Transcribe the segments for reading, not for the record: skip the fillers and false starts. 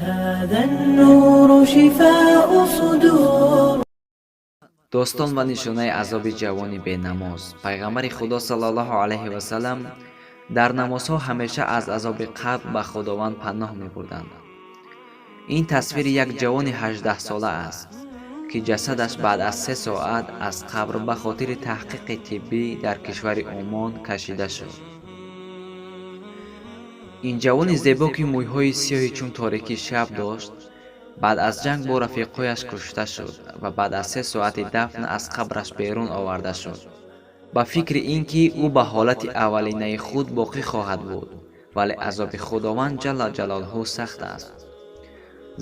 هذا النور شفاء صدور. Достон ва нишонаи азоби ҷавони бенамоз. Пайғамбари Худо саллаллоҳу алайҳи васалам дар намозҳо ҳамеша аз азоби қабр ба Худованд паноҳ мебурданд. Ин тасвири як ҷавони 18-сола аст, ки ҷасадаш баъд аз 3 соат аз қабр ба хотири таҳқиқи тиббӣ дар кишвари Умон кашида шуд. Ин ҷавони зебо, ки мӯйҳои сиёҳи чун торикии шаб дошт, баъд аз ҷанг бо рафиқҳояш кушта шуд ва баъд аз 3 соати дафн аз қабраш берун оварда шуд, ба фикри ин ки ӯ ба ҳолати аввалинаи худ боқӣ хоҳад буд. Вале азоби Худованд ҷалла ҷалолаҳу сахт аст,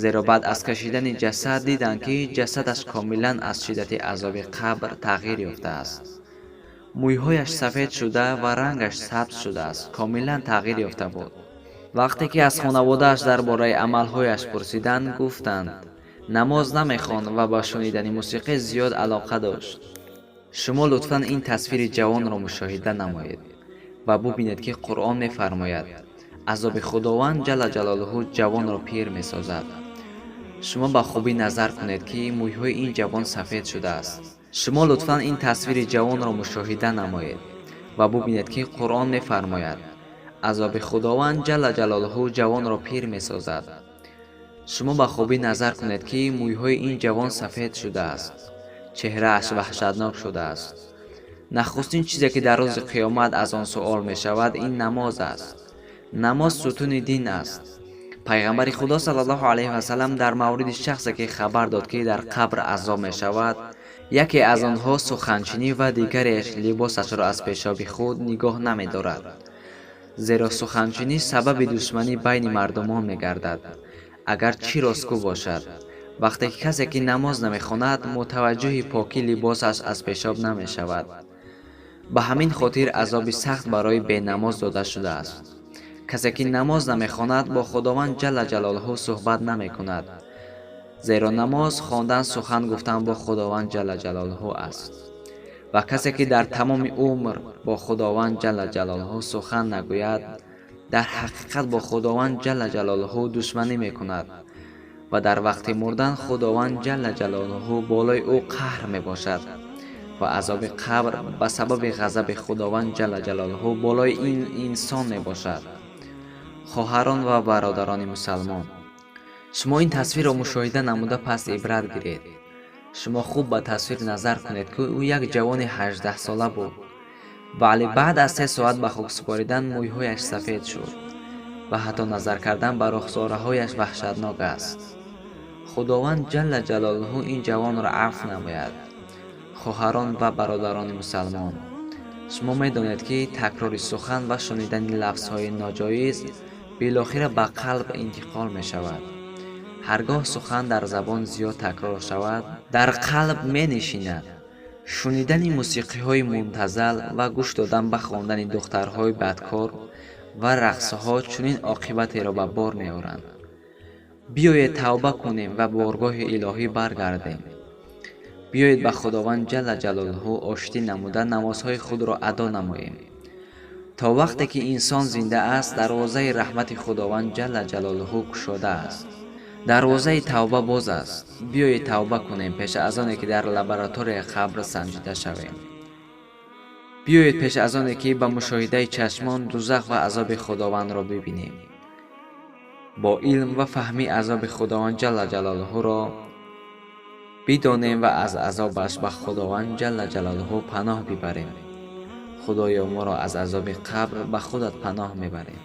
зеро баъд аз кашидани ҷасад диданд, ки ҷасадаш комилан аз шиддати азоби қабр тағйир ёфтааст. Мӯйҳояш сафед шуда ва рангаш сабз шудааст, комилан тағйир ёфта буд. Вақте ки аз хонаводааш дар бораи амалҳояш пурсиданд, гуфтанд, намоз намехонд ва ба шунидани мусиқӣ зиёд алоқа дошт. Шумо лутфан ин тасвири ҷавонро мушоҳида намоед ва бубинед, ки Қуръон мефармояд, азоби Худованд ҷалла ҷалолуҳу ҷавонро пир месозад. Шумо ба хубӣ назар кунед, ки мӯйҳои ин ҷавон сафед шудааст. Шумо лутфан ин тасвири ҷавонро мушоҳида намоед ва бубинед, ки Қуръон мефармояд, азоби Худованд ҷалла ҷалолуҳу ҷавонро пир месозад. Шумо ба хубӣ назар кунед, ки мӯйҳои ин ҷавон сафед шудааст, чеҳрааш ваҳшатнок шудааст. Нахустин чизе, ки дар рӯзи қиёмат аз он суол мешавад, ин намоз аст. Намоз сутуни дин аст. Пайғамбари Худо саллаллоҳу алайҳи васалам дар мавриди шахсе, ки хабар дод, ки дар қабр азоб мешавад, яке аз онҳо суханчинӣ ва дигареш либосашро аз пешоби худ нигоҳ намедорад, зеро суханчинӣ сабаби душманӣ байни мардумон мегардад, агар чӣ ростгӯ бошад. Вақте ки касе, ки намоз намехонад, мутаваҷҷӯҳи покӣ либосаш аз пешоб намешавад. Ба ҳамин хотир азоби сахт барои бенамоз дода шудааст. Касе, ки намоз намехонад, бо Худованд ҷалла ҷалолаҳу суҳбат намекунад, зеро намоз хондан сухан гуфтан бо Худованд ҷалла ҷалолаҳу аст. Ва касе, ки дар тамоми умр бо Худованд ҷалла ҷалолаҳу сухан нагӯяд, дар ҳақиқат бо Худованд ҷалла ҷалолаҳу душманӣ мекунад ва дар вақти мурдан Худованд ҷалла ҷалолаҳу болои ӯ қаҳр мебошад ва азоби қабр ба сабаби ғазаби Худованд ҷалла ҷалолаҳу болои ин инсон мебошад. Хоҳарон ва бародарони мусалмон, шумо ин тасвирро мушоҳида намуда, пас ибрат гиред. Шумо хуб ба тасвир назар кунед, ки ӯ як ҷавони 18-сола буд, вале баъд аз 3 соат ба хок супоридан мӯйҳояш сафед шуд ва ҳатто назар кардан ба рухсораҳояш ваҳшатнок аст. Худованд ҷалла ҷалолаҳу ин ҷавонро афв намояд. Хоҳарон ва бародарони мусалмон, шумо медонед, ки такрори сухан ва шунидани лафзҳои ноҷоиз билохира ба қалб интиқол мешавад. Ҳар гоҳ сухан дар забон зиёд такрор шавад, дар қалб менишинад. Шунидани мусиқиҳои мубтазал ва гӯш додан ба хондани духтарҳои бадкор ва рақсҳо чунин оқибатеро ба бор меоранд. Биёед, тавба кунем ва боргоҳи илоҳӣ баргардем. Биёед, ба Худованд ҷалла ҷалолаҳу оштӣ намуда, намозҳои худро адо намоем. То вақте ки инсон зинда аст, дарвозаи раҳмати Худованд ҷалла ҷалолаҳу кушода аст, дарвозаи тавба боз аст. Биёед, тавба кунем, пеш аз оне ки дар лабораторияи қабр санҷида шавем. Биёед, пеш аз оне ки ба мушоҳидаи чашмон дузах ва азоби Худовандро бибинем, бо илм ва фаҳмӣ азоби Худованд ҷалла ҷалолаҳуро бидонем ва аз азобаш ба Худованд ҷалла ҷалолаҳу паноҳ бибарем. Худоё, моро аз азоби қабр ба худат паноҳ мебарем.